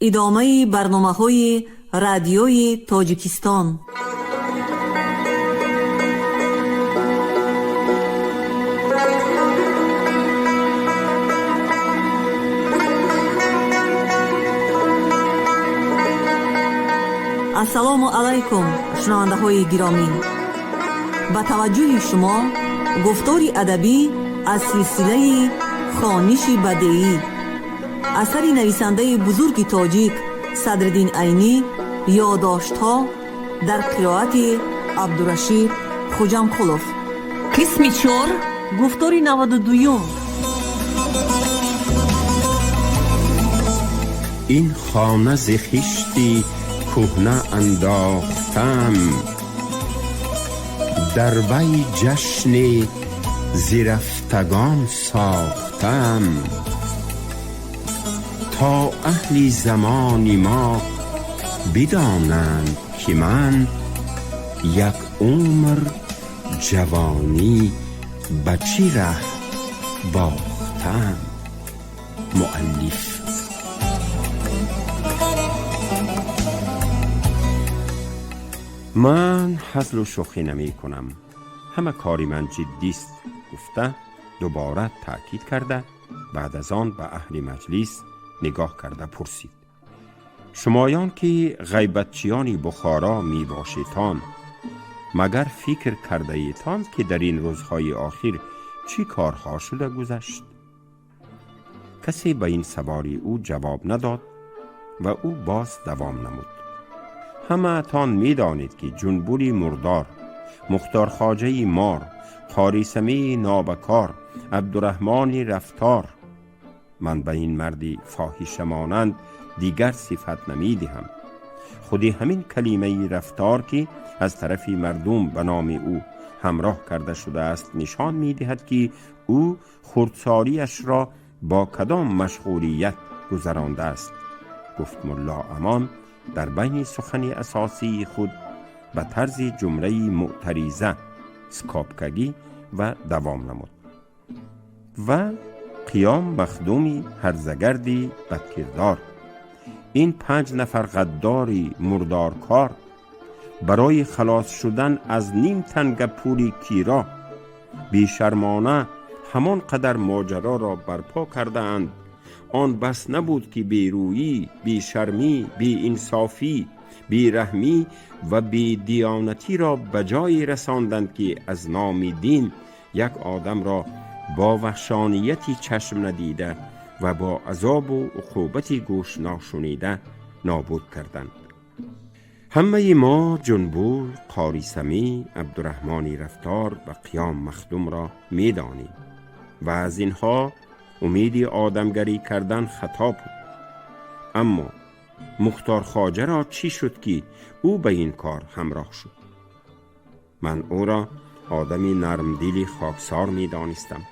Идомаи барномаҳои Радиои Тоҷикистон. Ассалому алайкум, шунавандаҳои гиромӣ! Ба таваҷҷӯҳи шумо гуфтори адабӣ аз силсилаи «Хониши бадеӣ», асари нависандаи бузурги тоҷик Садриддин Айнӣ, «Ёдоштҳо», дар қироати Абдурашид Хуҷамқулов. Қисми чор. Гуфтори 92-юм. Ин хона зи хишти кӯҳна андохтам, дар вай ҷашни зирафтагон сохтам, то аҳли замони мо бидонанд, ки ман як умр ҷавонӣ ба чӣ раҳ бохтам. Муаллиф. Ман ҳазлу шӯхӣ намекунам, ҳама кори ман ҷиддист, гуфта, дубора таъкид карда, баъд аз он ба аҳли маҷлис нигоҳ карда пурсид: «Шумоён, ки ғайбатчиёни Бухоро мебошедтон, магар фикр кардаетон, ки дар ин рӯзҳои охир чӣ корҳо шуда гузашт?» Касе ба ин саволи ӯ ҷавоб надод ва ӯ боз давом намуд: «Ҳамаатон медонед, ки Ҷунбули мурдор, Мухторхоҷаи мор, Қорисамии нобакор, Абдураҳмони рафтор, ман ба ин марди фоҳишамонанд дигар сифат намедиҳам, худи ҳамин калимаи рафтор, ки аз тарафи мардум ба номи ӯ ҳамроҳ карда шудааст, нишон медиҳад, ки ӯ хурдсориашро бо кадом машғулият гузарондааст», гуфт Мулло Амон дар байни сухани асосии худ ба тарзи ҷумлаи мӯътариза скобкагӣ ва давом намуд: «Ва Қиём Махдуми ҳарзагарди бадкирдор, ин панҷ нафар ғаддори мурдоркор барои халос шудан аз ним танга пули киро бешармона ҳамон қадар моҷароро барпо кардаанд. Он бас набуд, ки берӯӣ, бешармӣ, беинсофӣ, бераҳмӣ ва бедиёнатиро ба ҷое расонданд, ки аз номи дин як одамро бо ваҳшонияти чашм надида ва бо азобу уқубати гӯш ношунида нобуд карданд. Ҳамаи мо Ҷунбул, Қорисамӣ, Абдураҳмони рафтор ва Қиём Махдумро медонем ва аз инҳо умеди одамгарӣ кардан хато буд. Аммо Мухторхоҷаро чӣ шуд, ки ӯ ба ин кор ҳамроҳ шуд? Ман ӯро одами нармдили хоксор медонистам.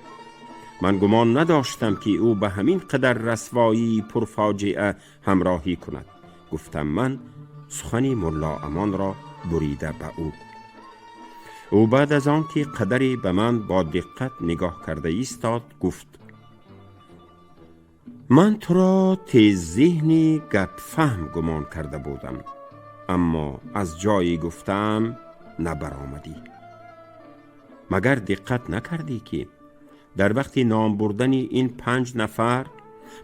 Ман гумон надоштам, ки ӯ ба ҳамин қадар расвоии пурфоҷиа ҳамроҳӣ кунад», гуфтам ман, сухани Мулло Амонро бурида ба ӯ. Ӯ баъд аз он ки қадаре ба ман бо диққат нигоҳ карда истод, гуфт: «Ман туро теззеҳни гапфаҳм гумон карда будам, аммо аз ҷойи гуфтаам набаромадӣ. Магар диққат накардӣ, ки дар вақти ном бурдани ин панҷ нафар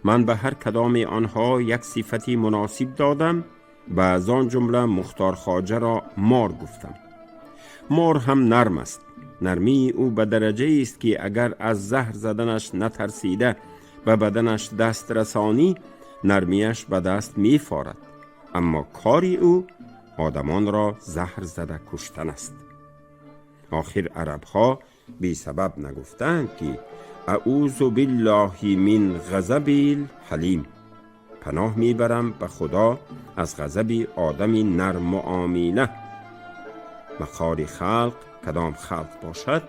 ман ба ҳар кадоми онҳо як сифати муносиб додам ва аз он ҷумла Мухторхоҷаро мор гуфтам? Мор ҳам нарм аст. Нармии ӯ ба дараҷаест, ки агар аз заҳр заданаш натарсида ба баданаш даст расонӣ, нармияш ба даст мефорад, аммо кори ӯ одамонро заҳр зада куштан аст. Охир арабҳо бесабаб нагуфтаанд, ки аузу биллоҳи мин ғазабил ҳалим, паноҳ мебарам ба Худо аз ғазаби одами нарммуомила. Мақоли халқ, кадом халқ бошад,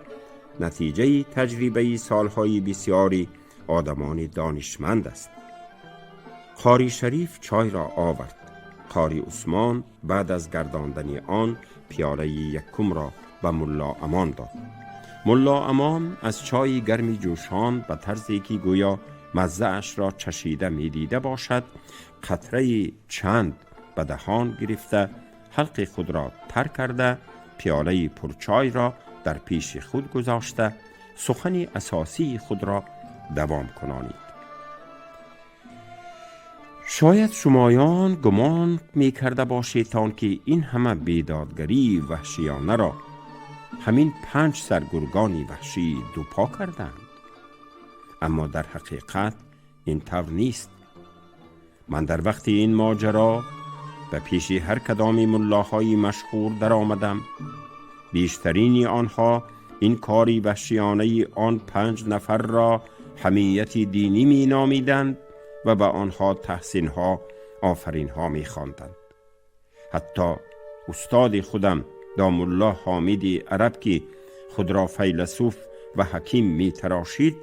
натиҷаи таҷрибаи солҳои бисёри одамони донишманд аст». Қори Шариф чойро овард. Қори Усмон баъд аз гардондани он пиёлаи якумро ба Мулло Амон дод. Мулло Амон аз чойи гарми ҷӯшон ба тарзе, ки гӯё маззаашро чашида медида бошад, қатраи чанд ба даҳон гирифта, ҳалқи худро тар карда, пиёлаи пурчойро дар пеши худ гузошта, сухани асосии худро давом кунонид. Шояд шумоён гумон мекарда бошедтон, ки ин ҳама бедодгарии ваҳшиёнаро ҳамин 5 сар гургони ваҳшии дупо карданд. Аммо дар ҳақиқат ин тавр нест. Ман дар вақти ин моҷаро ба пеши ҳар кадоми муллоҳои машҳур даромадам. Бештарини онҳо ин кори ваҳшиёнаи он 5 нафарро ҳамияти динӣ меномиданд ва ба онҳо таҳсинҳо, офаринҳо мехонданд. Ҳатто устоди худам домулло Ҳомиди Араб, ки худро файласуф ва ҳаким метарошид,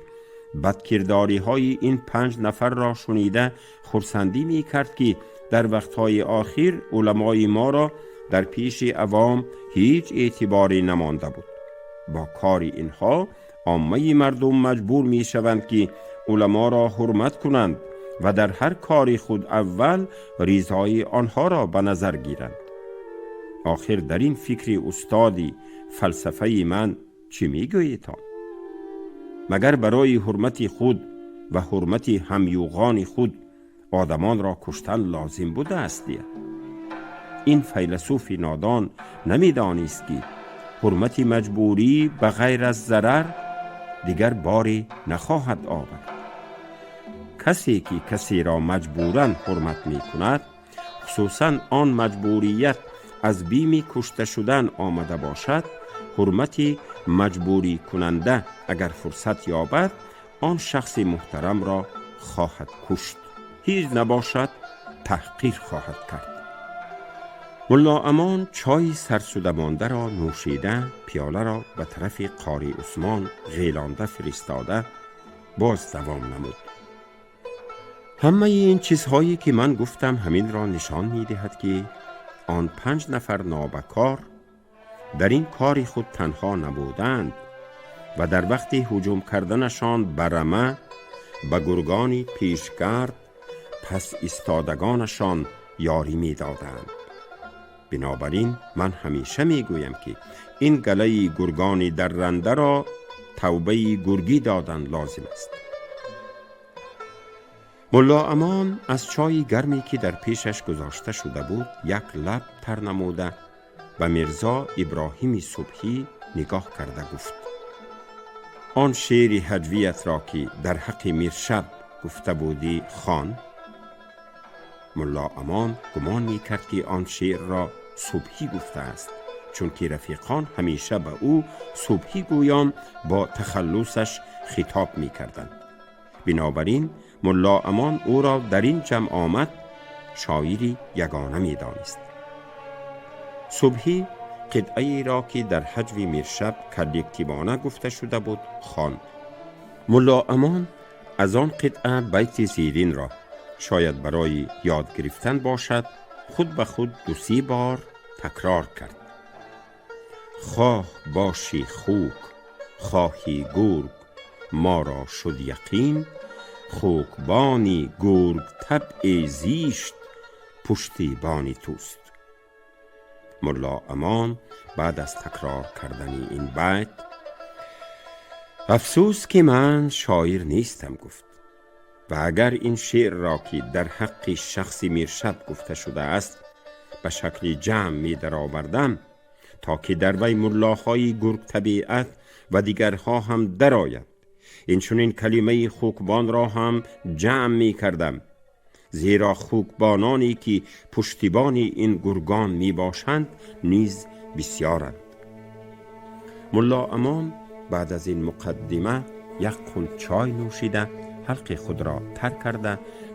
бадкирдориҳои ин 5 нафарро шунида хурсандӣ мекард, ки дар вақтҳои охир уламои моро дар пеши авом ҳеҷ эътиборе намонда буд. Бо кори инҳо оммаи мардум маҷбур мешаванд, ки уламоро ҳурмат кунанд ва дар ҳар кори худ аввал ризои онҳоро ба назар гиранд. Охир дар ин фикри устоди фалсафаи ман чӣ мегӯедтон? Магар барои ҳурмати худ ва ҳурмати ҳамюғони худ одамонро куштан лозим будааст? Ин файласуфи нодон намедонист, ки ҳурмати маҷбурӣ ба ғайр аз зарар дигар боре нахоҳад овард. Касе ки касеро маҷбуран ҳурмат мекунад, хусусан он маҷбурият аз бими кушта шудан омада бошад, ҳурмати маҷбурикунанда агар фурсат ёбад, он шахси муҳтарамро хоҳад кушт, ҳеҷ набошад таҳқир хоҳад кард. Мулло Амон чойи сарсудамондаро нӯшида, пиёларо ба тарафи Қори Усмон ғелонда фиристода, боз давом намуд. Ҳамаи ин чизҳое ки ман гуфтам, ҳаминро нишон медиҳад, ки он 5 нафар нобакор дар ин кори худ танҳо набуданд ва дар вақти ҳуҷум карданашон ба рама ба гургони пешгард пас истодагонашон ёрӣ медоданд. Бинобар ин ман ҳамеша мегӯям, ки ин галаи гургони даррандаро тавбаи гургӣ додан лозим аст. Мулло Амон аз чойи гарме, ки дар пешаш гузошта шуда буд, як лаб тар намуда, ба Мирзо Иброҳими Субҳӣ нигоҳ карда гуфт: он шеъри ҳаҷвиятро, ки дар ҳаққи Миршаб гуфта будӣ, хон. Мулло Амон гумон мекард, ки он шеърро Субҳӣ гуфтааст, чунки рафиқон ҳамеша ба ӯ Субҳӣ гӯён бо тахаллусаш хитоб мекарданд. Бинобар ин Мулло Амон ӯро дар ин ҷамъ омад шоири ягона медонист. Субҳӣ қитъаеро, ки дар ҳаҷви Миршаб коллективона гуфта шуда буд, хонд. Мулло Амон аз он қитъа байти зеринро, шояд барои ёд гирифтан бошад, худ ба худ 2-3 бор такрор кард: хоҳ боши хук, хоҳи гург, моро шуд яқин, хукбони гург табъи зишт пуштибони туст. Мулло Амон баъд аз такрор кардани ин байт: афсӯс, ки ман шоир нестам, гуфт. Ва агар ин шеърро, ки дар ҳаққи шахси Миршаб гуфта шудааст, ба шакли ҷамъ медаровардам, то ки дар вай муллоҳои гургтабиат ва дигарҳо ҳам дароянд, инчунин калимаи хукбонро ҳам ҷамъ мекардам, зеро хукбононе ки пуштибони ин гургон мебошанд низ бисёранд. Мулло Амон баъд аз ин муқаддима як қул чой нӯшида, ҳалқи худро тар карда,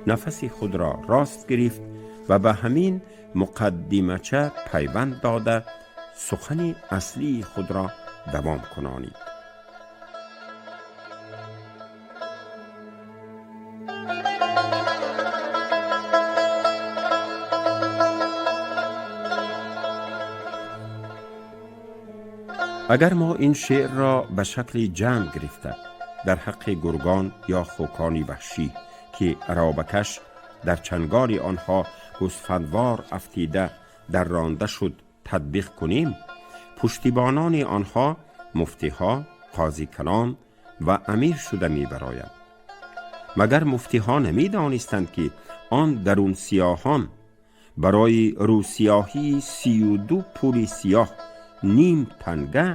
нафаси худро рост гирифт ва ба ҳамин муқаддимача пайванд дода, сухани аслии худро давом кунонид. Агар мо ин шеърро ба шакли ҷамъ гирифта, дар ҳаққи гургон ё хукони ваҳшӣ, ки аробакаш дар чанголи онҳо гӯсфандвор афтида дарронда шуд татбиқ кунем, пуштибонони онҳо муфтиҳо, қози калон ва амир шуда мебарояд. Магар муфтиҳо намедонистанд, ки он дарун сиёҳон барои рӯсиёҳии 32 пули сиёҳ ним танга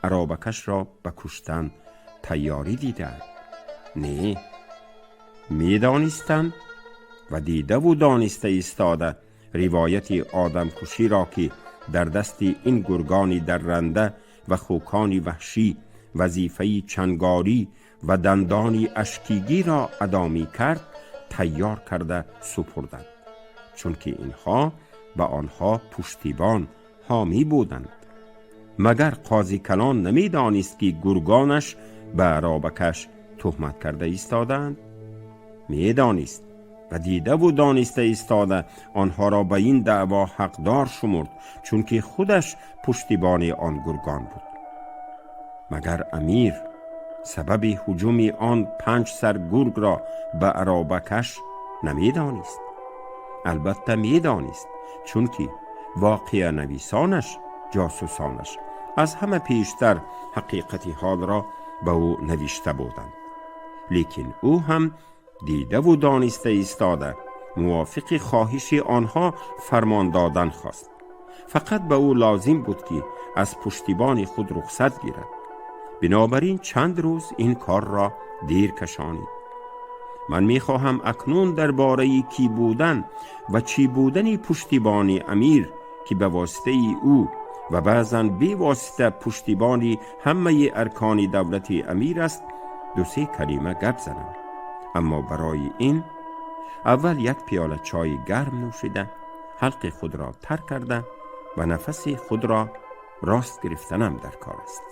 аробакашро ба куштан тайёрӣ дидаанд? Не, медонистанд ва дидаву дониста истода ривояти одамкуширо, ки дар дасти ин гургони дарранда ва хукони ваҳшӣ вазифаи чангорӣ ва дандони ашкигиро адо мекард, тайёр карда супурданд, чунки инҳо ба онҳо пуштибон, ҳомӣ буданд. Магар қози калон намедонист, ки гургонаш ба аробакаш туҳмат карда истодаанд? Медонист ва дидаву дониста истода онҳоро ба ин даъво ҳақдор шумурд, чунки худаш пуштибони он гургон буд. Магар амир сабаби ҳуҷуми он панҷ сар гургро ба аробакаш намедонист? Албатта медонист, чунки воқеанависонаш, ҷосусонаш аз ҳама пештар ҳақиқати ҳолро ба ӯ навишта буданд. Лекин ӯ ҳам дидаву дониста истода мувофиқи хоҳиши онҳо фармон додан хост. Фақат ба ӯ лозим буд, ки аз пуштибони худ рухсат гирад. Бинобар ин чанд рӯз ин корро дер кашонид. Ман мехоҳам акнун дар бораи кӣ будан ва чӣ будани пуштибони амир, ки ба воситаи ӯ ва баъзан бевосита пуштибони ҳамаи аркони давлати амир аст, ду-се калима гап занам. Аммо барои ин аввал як пиёла чойи гарм нӯшида, ҳалқи худро тар карда ва нафаси худро рост гирифтанам дар кор аст.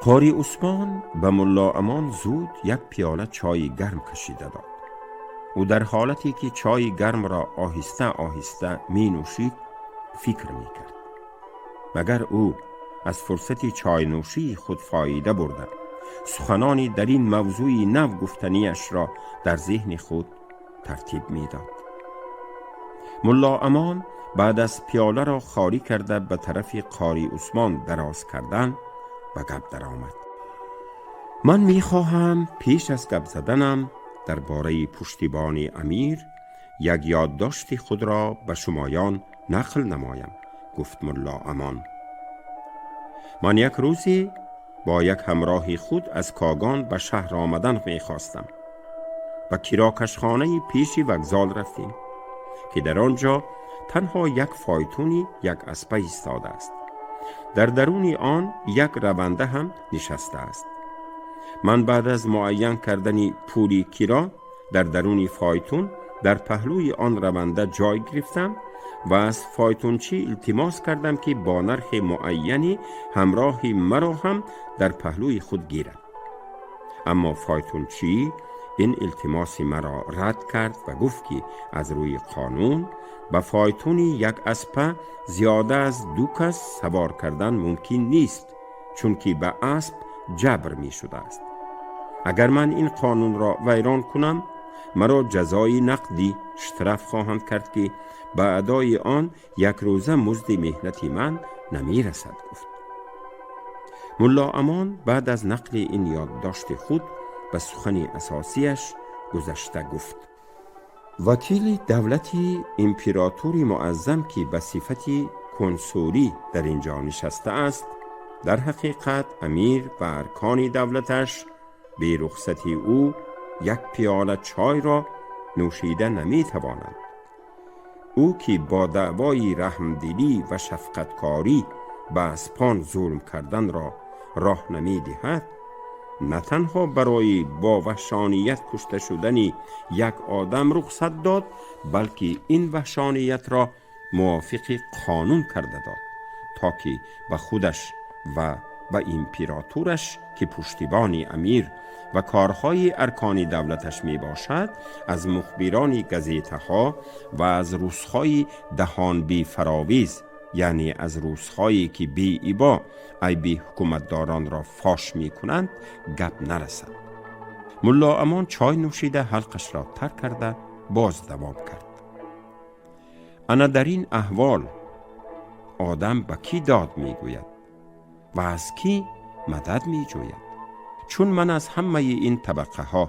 Қори Усмон ба Мулло Амон зуд як пиёла чойи гарм кашида дод. Ӯ дар ҳолате ки чойи гармро оҳиста оҳиста менӯшид, фикр мекард. Магар ӯ аз фурсати чойнӯшии худ фоида бурда, суханони дар ин мавзӯи нав гуфтанияшро дар зеҳни худ тартиб медод. Мулло Амон баъд аз пиёларо холӣ карда ба тарафи Қори Усмон дароз кардан ба гап даромад. Ман мехоҳам пеш аз гап заданам дар бораи пуштибони амир як ёддошти худро ба шумоён нақл намоям, гуфт Мулло Амон. Ман як рӯзе бо як ҳамроҳи худ аз Когон ба шаҳр омадан мехостам. Ба кирокашхонаи пеши вокзал рафтем, ки дар он ҷо танҳо як фойтуни як аспа истодааст. Дар даруни он як раванда ҳам нишастааст. Ман баъд аз муайян кардани пули киро дар даруни фойтун дар паҳлӯи он раванда ҷой гирифтам ва аз фойтунчӣ илтимос кардам, ки бо нархи муайяне ҳамроҳи маро ҳам дар паҳлӯи худ гирад. Аммо фойтунчӣ ин илтимоси маро рад кард ва гуфт, ки аз рӯи қонун ба фойтуни як аспа зиёда аз ду кас савор кардан мумкин нест, чунки ба асп ҷабр мешудааст. Агар ман ин қонунро вайрон кунам, маро ҷазои нақдӣ, штраф хоҳанд кард, ки ба адои он якрӯза музди меҳнати ман намерасад, гуфт. Мулло Амон баъд аз нақли ин ёддошти худ ба сухани асосияш гузашта гуфт: вакили давлати императори муаззам, ки ба сифати консулӣ дар ин ҷо нишастааст, дар ҳақиқат амир ва аркони давлаташ бе рухсати ӯ як пиёла чойро нӯшида наметавонанд. Ӯ ки бо даъвои раҳмдилӣ ва шафқаткорӣ ба аспон зулм карданро роҳ намедиҳад, на танҳо барои бо ваҳшоният кушта шудани як одам рухсат дод, балки ин ваҳшониятро мувофиқи қонун карда дод, то ки ба худаш ва ба императураш, ки пуштибони амир ва корҳои аркони давлаташ мебошад, аз мухбирони газетаҳо ва аз рӯзҳои даҳонбифаровез, яъне аз рӯзҳое ки беибо айби ҳукуматдоронро фош мекунанд, гап нарасад. Мулло Амон чой нӯшида, ҳалқашро тар карда, боз давом кард. Ана дар ин аҳвол одам ба кӣ дод мегӯяд ва аз кӣ мадад меҷӯяд? Чун ман аз ҳамаи ин табақаҳо,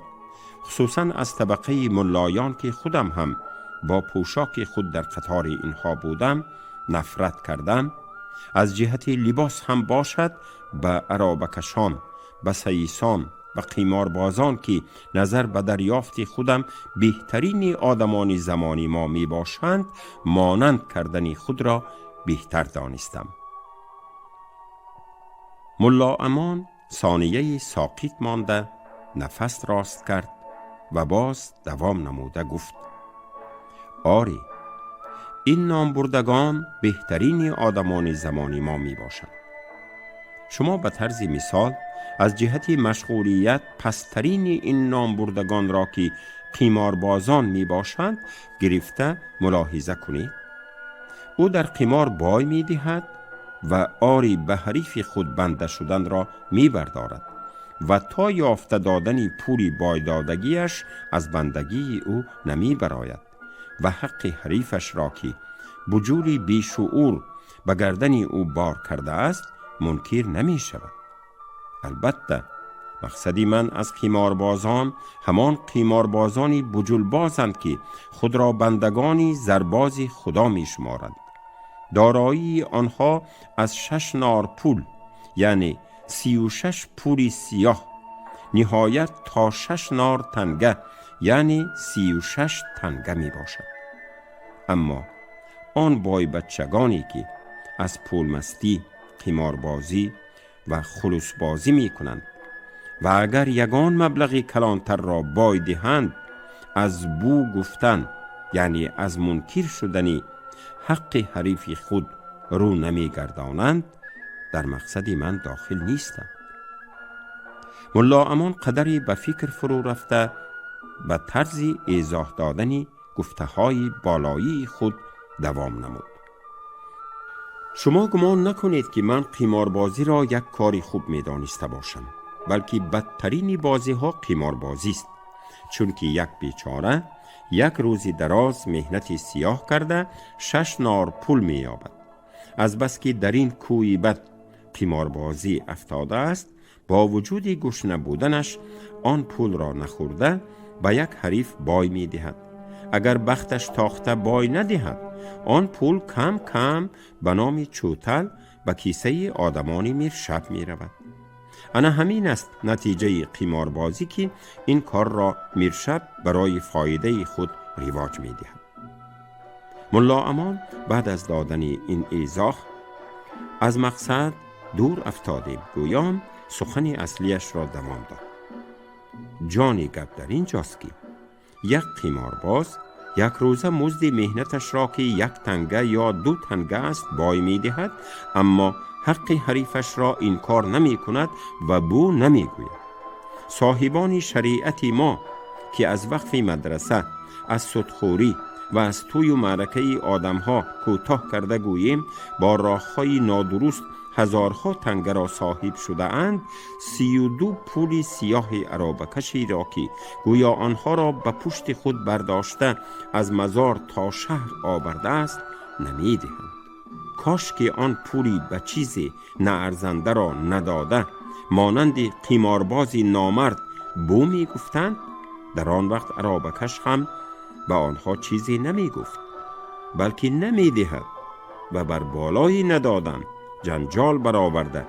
хусусан аз табақаи муллоён, ки худам ҳам бо пӯшоки худ дар қатори инҳо будам, нафрат кардам, аз ҷиҳати либос ҳам бошад, ба аробакашон, ба саисон, ба қиморбозон, ки назар ба дарёфти худам беҳтарини одамони замони мо мебошанд, монанд кардани худро беҳтар донистам. Мулло Амон сонияи соқит монда, нафас рост кард ва боз давом намуда гуфт: оре, ин номбурдагон беҳтарини одамони замони мо мебошанд. Шумо ба тарзи мисол аз ҷиҳати машғулият пасттарини ин номбурдагонро, ки қиморбозон мебошанд, гирифта мулоҳиза кунед. Ӯ дар қимор бой медиҳад ва ори ба ҳарифи худ банда шуданро мебардорад ва то ёфта додани пули бойдодагиаш аз бандагии ӯ намебарояд ва ҳаққи ҳарифашро, ки буҷули бешуур ба гардани ӯ бор кардааст, мункир намешавад. Албатта, мақсади ман аз қиморбозон ҳамон қиморбозони буҷулбозанд, ки худро бандагони зарбози Худо мешуморанд. Дороии онҳо аз 6 нор пул, яъне 36 пули сиёҳ, ниҳоят то 6 нор танга, яъне 36 танга мебошад. Аммо он бойбачагоне, ки аз пулмастӣ қиморбозӣ ва хулусбозӣ мекунанд ва агар ягон маблағи калонтарро бой диҳанд, аз бу гуфтан, яъне аз мункир шудани ҳаққи ҳарифи худ рӯ намегардонанд, дар мақсади ман дохил нестанд. Мулло Амон қадаре ба фикр фурӯ рафта, ба тарзи эзоҳ додани гуфтаҳои болоии худ давом намуд. Шумо гумон накунед, ки ман қиморбозиро як кори хуб медониста бошам, балки бадтарини бозиҳо қиморбозист, чунки як бечора як рӯзи дароз меҳнати сиёҳ карда, 6 нор пул меёбад. Азбаски дар ин кӯи бад қиморбозӣ афтодааст, бо вуҷуди гушна буданаш он пулро нахӯрда, ба як ҳариф бой медиҳад. Агар бахташ тохта бой надиҳад, он пул кам кам ба номи чӯтал ба кисаи одамони миршаб меравад. Ана ҳамин аст натиҷаи қиморбозӣ, ки ин корро миршаб барои фоидаи худ ривоҷ медиҳад. Мулло Амон баъд аз додани ин эзоҳ, аз мақсад дур афтодем гӯён, сухани аслияшро давом дод. Ҷони гап дар ин ҷост, ки як қиморбоз як рӯза музди меҳнаташро, ки як танга ё ду танга аст, бой медиҳад, аммо ҳаққи ҳарифашро инкор намекунад ва бу намегӯяд. Соҳибони шариати мо, ки аз вақфи мадраса, аз судхӯрӣ ва аз тӯю маъракаи одамҳо, кӯтоҳ карда гӯем, бо роҳҳои нодуруст ҳазорҳо тангаро соҳиб шудаанд, 32 пули сиёҳи аробакаширо, ки гӯё онҳоро ба пушти худ бардошта аз мазор то шаҳр овардааст, намедиҳанд. Кош ки он пули ба чизе наарзандаро надода, монанди қиморбози номард бу мегуфтанд. Дар он вақт аробакаш ҳам ба онҳо чизе намегуфт, балки намедиҳад ва бар болои надодан ҷанҷол бароварда,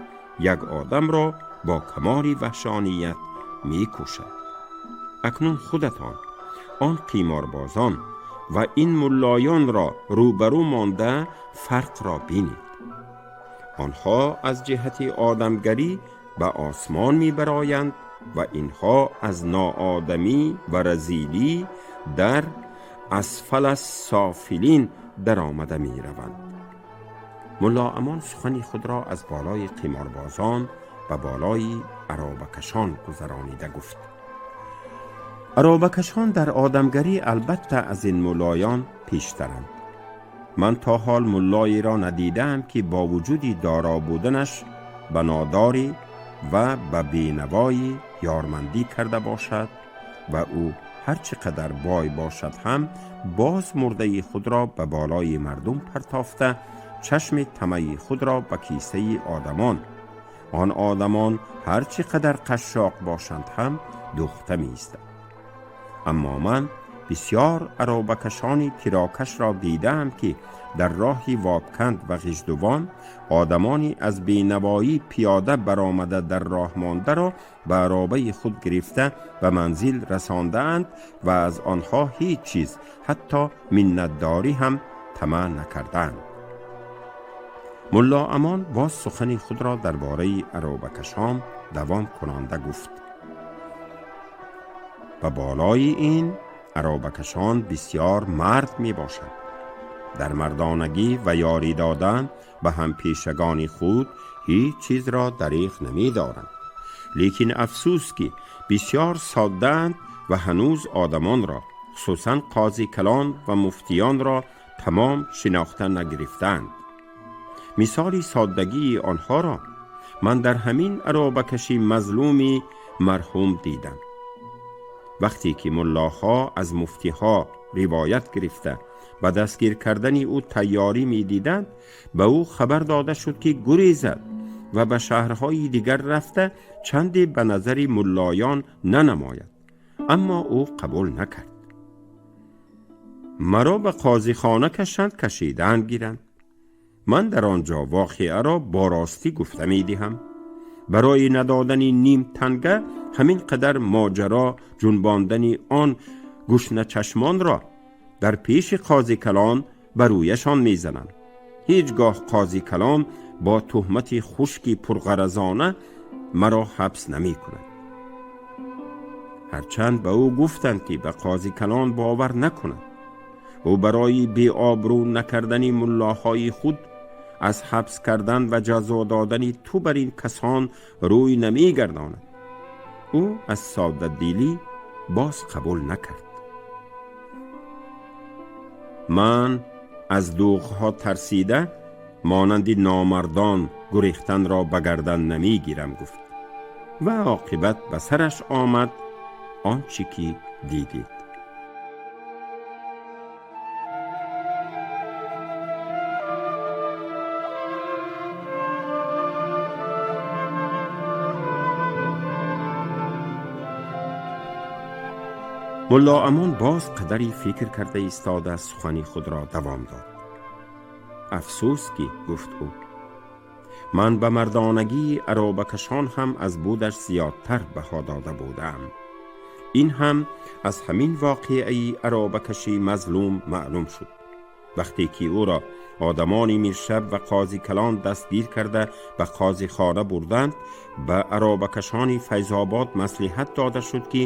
як одамро бо камоли ваҳшоният мекушад. Акнун худатон он қиморбозон ва ин муллоёнро рӯбарӯ монда, фарқро бинед. Онҳо аз ҷиҳати одамгарӣ ба осмон мебароянд ва инҳо аз ноодамӣ ва разилӣ дар асфала софилин даромада мераванд. Мулло Амон сухани худро аз болои қиморбозон ба болои аробакашон гузаронида гуфт: аробакашон дар одамгарӣ албатта аз ин муллоён пештаранд. Ман то ҳол муллоеро надидаам, ки бо вуҷуди доро буданаш ба нодорӣ ва ба бенавои ёрмандӣ карда бошад ва ӯ ҳар чӣ қадар бой бошад ҳам боз мурдаи худро ба болои мардум партофта, чашми тамаи худро ба кисаи одамон, он одамон ҳар чӣ қадар қашшоқ бошанд ҳам, духта меистад. Аммо ман бисёр аробакашони кирокашро дидаам, ки дар роҳи Вобканд ва Ғиждувон одамони аз бенавоӣ пиёда баромада дар роҳ мондаро ба аробаи худ гирифта ба манзил расондаанд ва аз онҳо ҳеҷ чиз, ҳатто миннатдорӣ ҳам тамаъ накардаанд. Мулло Амон боз сухани худро дар бораи аробакашон давом кунонда гуфт: ба болои ин аробакашон бисёр мард мебошанд. Дар мардонагӣ ва ёрӣ додан ба ҳампешагони худ ҳеҷ чизро дареғ намедоранд. Лекин афсӯс, ки бисёр соддаанд ва ҳанӯз одамонро, хусусан қози калон ва муфтиёнро, тамом шинохта нагирифтаанд. Мисоли соддагии онҳоро ман дар ҳамин аробакаши мазлуми марҳум дидам. Вақте ки муллоҳо аз муфтиҳо ривоят гирифта ба дастгир кардани ӯ тайёрӣ медиданд, ба ӯ хабар дода шуд, ки гурезад ва ба шаҳрҳои дигар рафта чанде ба назари муллоён нанамояд. Аммо ӯ қабул накард. Маро ба қозихона кашанд, кашидаанд гиранд, ман дар он ҷо воқеаро бо ростӣ гуфта медиҳам. Барои надодани ним танга ҳамин қадар моҷаро ҷунбондани он гушначашмонро дар пеши қози калон ба рӯяшон мезанам. Ҳеҷ гоҳ қози калон бо туҳмати хушки пурғаразона маро ҳабс намекунад. Ҳарчанд ба ӯ гуфтанд, ки ба қози калон бовар накунад, ӯ барои беобрӯ накардани муллоҳои худ аз ҳабс кардан ва ҷазо додани ту бар ин касон рӯй намегардонад. Ӯ аз соддадилӣ боз қабул накард. Ман аз дуғҳо тарсида монанди номардон гурехтанро ба гардан намегирам, гуфт ва оқибат ба сараш омад он чӣ ки дидед. Мулло Амон боз қадаре фикр карда истода сухани худро давом дод. Афсӯс ки, гуфт ӯ, ман ба мардонагии аробакашон ҳам аз будаш зиёдтар баҳо дода будаам. Ин ҳам аз ҳамин воқеаи аробакаши мазлум маълум шуд. Вақте ки ӯро одамони Миршаб ва қози калон дастгир карда ба қозихона бурданд, ба аробакашони Файзобод маслиҳат дода шуд, ки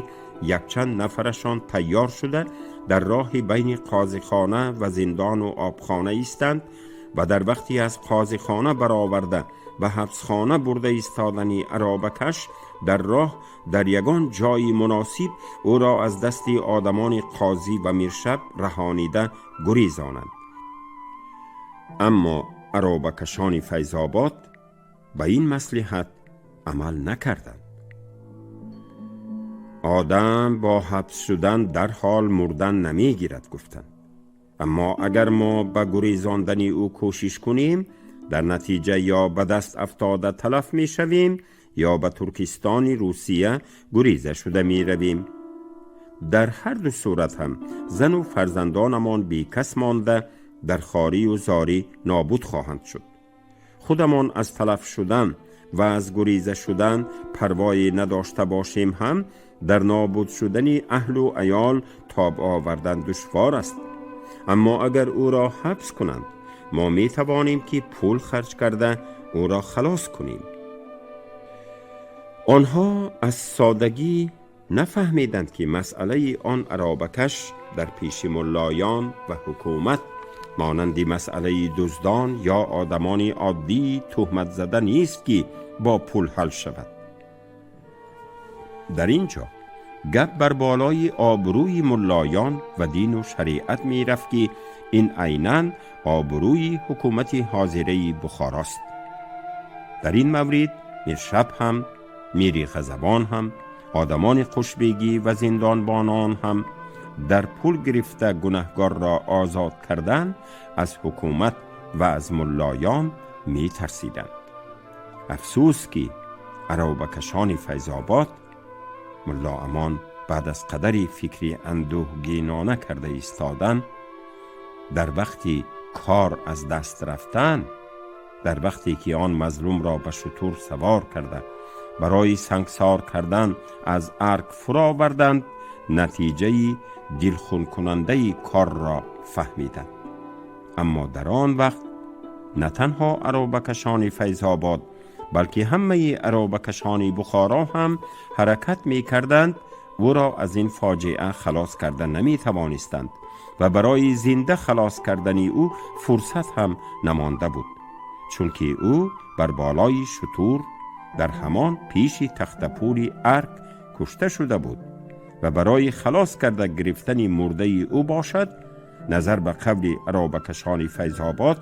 якчанд нафарашон тайёр шуда дар роҳи байни қозихона ва зинdoну обхона истанд ва дар вақте аз қозихона бароварда ба ҳабсхона бурда истодани аробакаш дар роҳ дар ягон ҷои муносиб ӯро аз дасти одамони қозӣ ва Миршаб раҳонида гурезонанд. Аммо аробакашони Файзобод ба ин маслиҳат амал накарданд. Одам бо ҳабс шудан дарҳол мурдан намегирад, гуфтанд. Аммо агар мо ба гурезондани ӯ кӯшиш кунем, дар натиҷа ё ба даст афтода талаф мешавем, ё ба Туркистони Русия гуреза шуда меравем. Дар ҳар ду сурат ҳам зану фарзандонамон бекас монда дар хорию зорӣ нобуд хоҳанд шуд. Худамон аз талаф шудан ва аз гуреза шудан парвое надошта бошем ҳам, дар нобуд шудани аҳлу аёл тоб овардан душвор аст. Аммо агар ӯро ҳабс кунанд, мо метавонем, ки пул харҷ карда ӯро халос кунем. Онҳо аз содагӣ нафаҳмиданд, ки масъалаи он аробакаш дар пеши муллоён ва ҳукумат монанди масъалаи дуздон ё одамони оддии туҳматзада нест, ки бо пул ҳал шавад. Дар ин ҷо гап бар болои обрӯи муллоён ва дину шариат мерафт, ки ин айнан обрӯи ҳукумати ҳозираи Бухорост. Дар ин маврид Миршаб ҳам, Мири Ғазабон ҳам, Одамони хушбегӣ ва зиндонбонон ҳам дар пул гирифта гунаҳгорро озод кардан аз ҳукумат ва аз муллоён метарсиданд. Афсӯс ки аробакашони Файзобод Мулло Амон баъд аз қадари фикри андӯҳгинона карда истодан, дар вақти кор аз даст рафтан, дар вақте ки он мазлумро ба шутур савор карда барои сангсор кардан аз арк фуроварданд, натиҷаи дилхункунандаи корро фаҳмиданд. Аммо дар он вақт на танҳо аробакашони Файзобод, балки ҳамаи аробакашони Бухоро ҳам ҳаракат мекарданд, ӯро аз ин фоҷиа халос карда наметавонистанд ва барои зинда халос кардани ӯ фурсат ҳам намонда буд, чунки ӯ бар болои шутур дар ҳамон пеши тахтапули арк кушта шуда буд ва барои халос карда гирифтани мурдаи ӯ бошад, назар ба қавли аробакашони Файзобод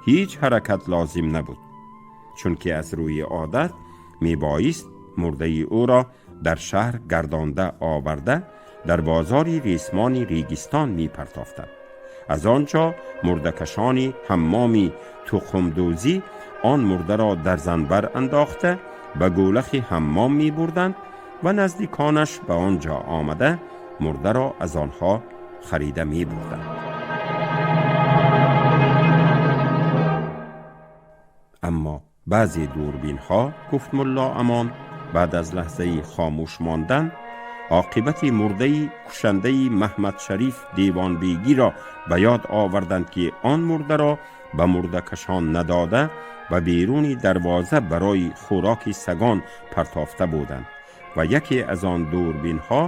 ҳеҷ ҳаракат лозим набуд, чунки аз рӯи одат мебоист мурдаи ӯро дар шаҳр гардонда оварда дар бозори ресмони Регистон мепартофтанд. Аз он ҷо мурдакашони ҳаммоми тухмдӯзӣ он мурдаро дар занбар андохта ба гӯлахи ҳаммом мебурданд ва наздиконаш ба он ҷо омада мурдаро аз онҳо харида мебурданд. Аммо баъзе дурбинҳо, гуфт Мулло Амон баъд аз лаҳзаи хомӯш мондан, оқибати мурдаи кушандаи Маҳмадшариф Девонбегиро ба ёд оварданд, ки он мурдаро ба мурдакашон надода ба беруни дарвоза барои хӯроки сагон партофта буданд ва яке аз он дурбинҳо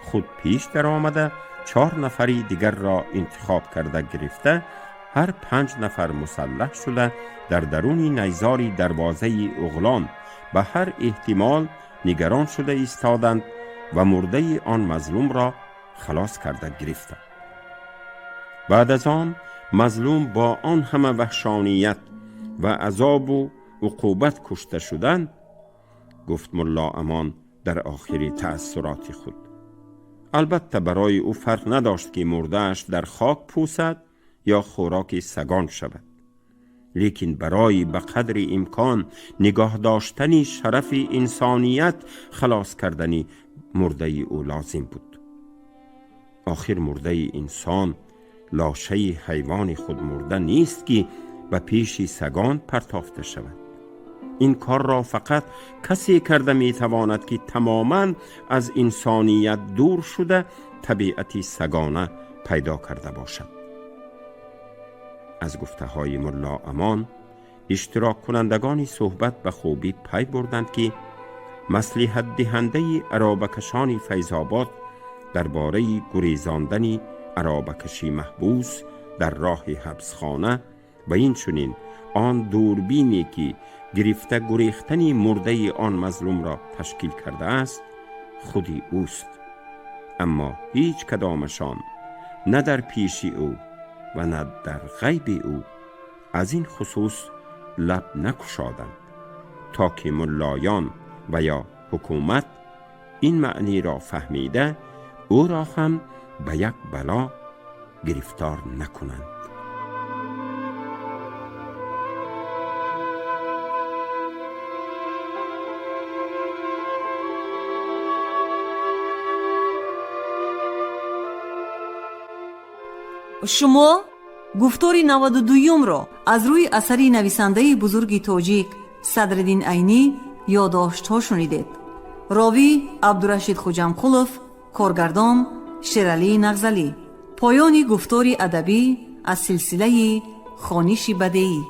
худ пеш даромада 4 нафари дигарро интихоб карда гирифта, ҳар 5 нафар мусаллаҳ шуда дар даруни найзори дарвозаи уғлон ба ҳар эҳтимол нигарон шуда истоданд ва мурдаи он мазлумро халос карда гирифтанд. Баъд аз он мазлум бо он ҳама ваҳшоният ва азобу уқубат кушта шудан, гуфт Мулло Амон дар охири таассуроти худ. Албатта барои ӯ фарқ надошт ки мурдааш дар хок пӯсад ё хӯроки сагон шавад, лекин барои ба қадри имкон нигоҳ доштани шарафи инсоният халос кардани мурдаи ӯ лозим буд. Охир мурдаи инсон лошаи ҳайвони худ мурда нест ки ба пеши сагон партофта шавад. Ин корро фақат касе карда метавонад ки тамоман аз инсоният дур шуда табиати сагона пайдо карда бошад. Аз гуфтаҳои Мулло Амон иштироккунандагони суҳбат ба хубӣ пай бурданд, ки маслиҳатдиҳандаи аробакашони Файзобод дар бораи гурезондани аробакаши маҳбус дар роҳи ҳабсхона ва инчунин он дурбине ки гирифта гурехтани мурдаи он мазлумро ташкил кардааст, худи ӯст. Аммо ҳеҷ кадомашон на дар пеши ӯ ва на дар ғайби ӯ аз ин хусус лаб накушоданд, то ки муллоён ва ё ҳукумат ин маъниро фаҳмида ӯро ҳам ба як бало гирифтор накунанд. Шумо гуфтори 92-юмро аз рӯи асари нависандаи бузурги тоҷик Садриддин Айнӣ ёддоштҳо шунидед. Ровӣ Абдурашид Хуҷамқулов, коргардон Шералӣ Нағзалӣ. Поёни гуфтори адабӣ аз силсилаи хониши бадеӣ.